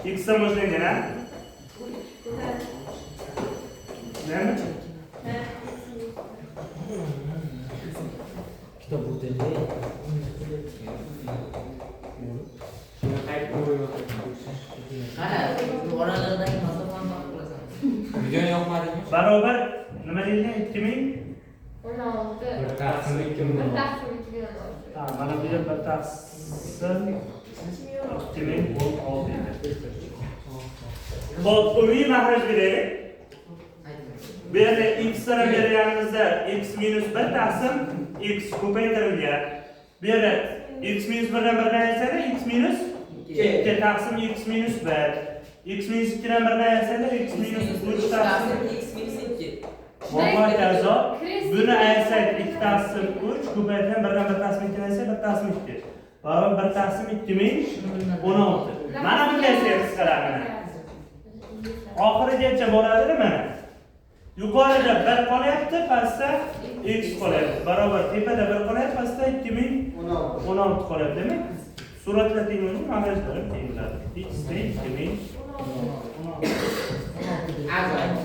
X dan boshlangan, ha? Nima? Kitob o'tildi. Qara, oralig'idagi masofani topib qo'yasan. Videoni yoqmadingmi? Barobar nima deyilgan? 2000 16. Bir taqsim 2000. Bir taqsim 2016. Ha, mana bu yer bir taqsim 2016 edi. Xo'p, umumiy mahraj beraylik. Bu yerda x dan berganimizda x minus 1 taqsim x ko'paytirilgan. Bu yerda x minus 1 dan 1 dan ayirsak x minus 2 taqsim x minus 1. X minus 2 dan 1 dan ayirsak x minus 3 taqsim x minus 2. va hokazo. Buni ayirsak 2 taqsim 3 ko'paytirilgan 1 dan 1 taqsim 2 ayirsak 1 taqsim 2. Barobar 1 taqsim 2016. Mana bunday qisqaradi mana. Oxirigacha boradi mana. Yuqorida 1 qolyapti, pastda x qolyapti. Barobar tepada 1 qolyapti, pastda 2016 qolyapti. Demak, suratlar teng bo'lsa, mahrajlar ham teng bo'ladi. X teng 2016. Ajoyib.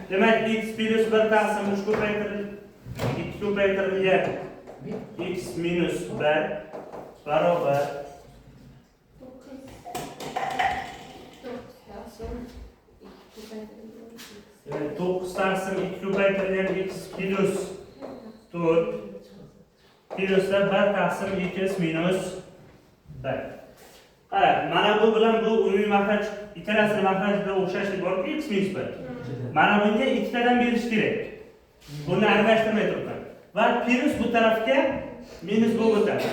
Demak, x plus 1 taqsim 3 ko'paytirilgan 2 ko'paytirilgan x minus 1 barobar 9 taqsim 2 ko'paytirilgan x. Demak, 9 taqsim 2 ko'paytirilgan x plus 4 plusda 1 taqsim x minus 1. Qara, mana bu bilan bu umumiy mahraj ikkalasini mahrajida o'xshashlik borki, x minus 1. Mana bunga ikkitadan berish kerak. Buni aralashtirmay turibman. Va plus bu tarafga, minus bu o'tadi.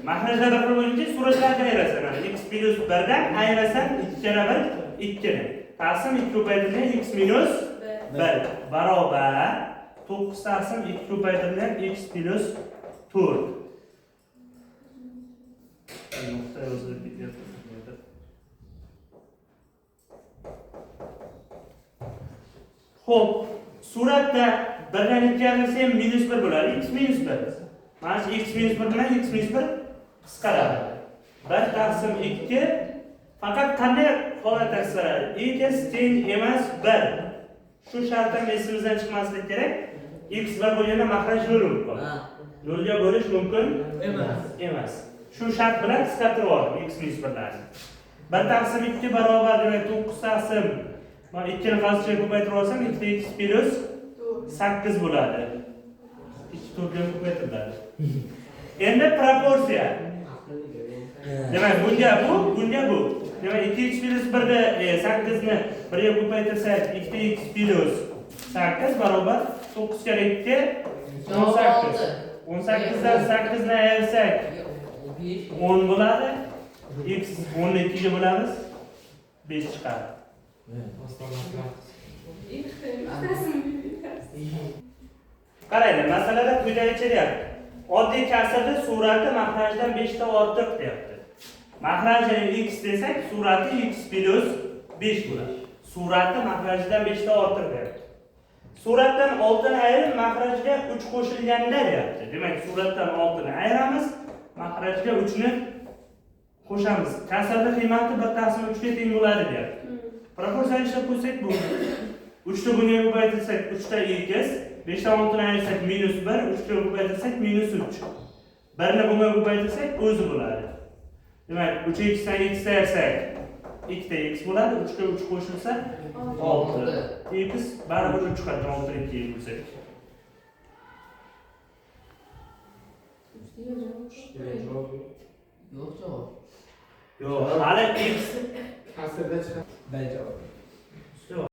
Mahrajlar bir xil bo'lguncha suratlarni ayirasan. Mana x plus 1 dan ayirasan 2 kara 1 2 ni. Taqsim 2 ko'paytirilgan x minus 1 barobar 9 taqsim 2 ko'paytirilgan x plus 4. Nuqta yozilib ketyapti. Xo'p, suratda 1 dan 2 ayirsa ham minus 1 bo'ladi. X minus 1. Mana shu x minus 1 bilan x minus 1 qisqaradi. 1 taqsim 2 faqat qanday holatda qisqaradi? X teng emas 1. Shu shart ham esimizdan chiqmasligi kerak. X 1 bo'lganda mahraj 0 bo'lib qoladi. 0 ga bo'lish mumkin emas. Shu shart bilan qisqartirib oldim x minus 1larni. 1 taqsim 2 barobar demak 9 taqsim mana 2 ni qancha ko'paytirib olsam 2 x plus 8 bo'ladi. 2 4 ga ko'paytiriladi. Endi proporsiya. Demak, bunga bu, bunga bu. Demak, 2x plus 1 ni 8 ni 1 ga ko'paytirsak 2x plus 8 barobar 9 kara 2 18. 18 dan 8 ni ayirsak 10 bo'ladi. X 10 ni 2 ga bo'lamiz. 5 chiqadi. Qaranglar, masalada quyidagicha deyapti. Oddiy kasrda surati mahrajdan 5 ta ortiq deyapti. Mahrajini x desak, surati x plus 5 bo'ladi. Surati mahrajdan 5 ta ortiq deyapti. Suratdan 6 ni ayirib mahrajga 3 qo'shilganda deyapti. Demak, suratdan 6 ni ayiramiz, mahrajga 3 ni qo'shamiz. Kasrda qiymati 1 taqsim 3 ga teng bo'ladi deyapti. Proporsiyani ishlab qo'ysak bu. 3 ta bunga ko'paytirsak 3 ta x, 5 dan 6 ni ayirsak minus 1, 3 ga ko'paytirsak minus 3. 1 ni bunga ko'paytirsak o'zi bo'ladi. Demak, 3x dan x ayirsak 2 ta x bo'ladi, 3 ga 3 qo'shilsa 6. X baribir 3 chiqadi, 6 ni 2 ga bo'lsak. Yo'q javob. Yo'q, hali x Kasrda chiqadi. B javob.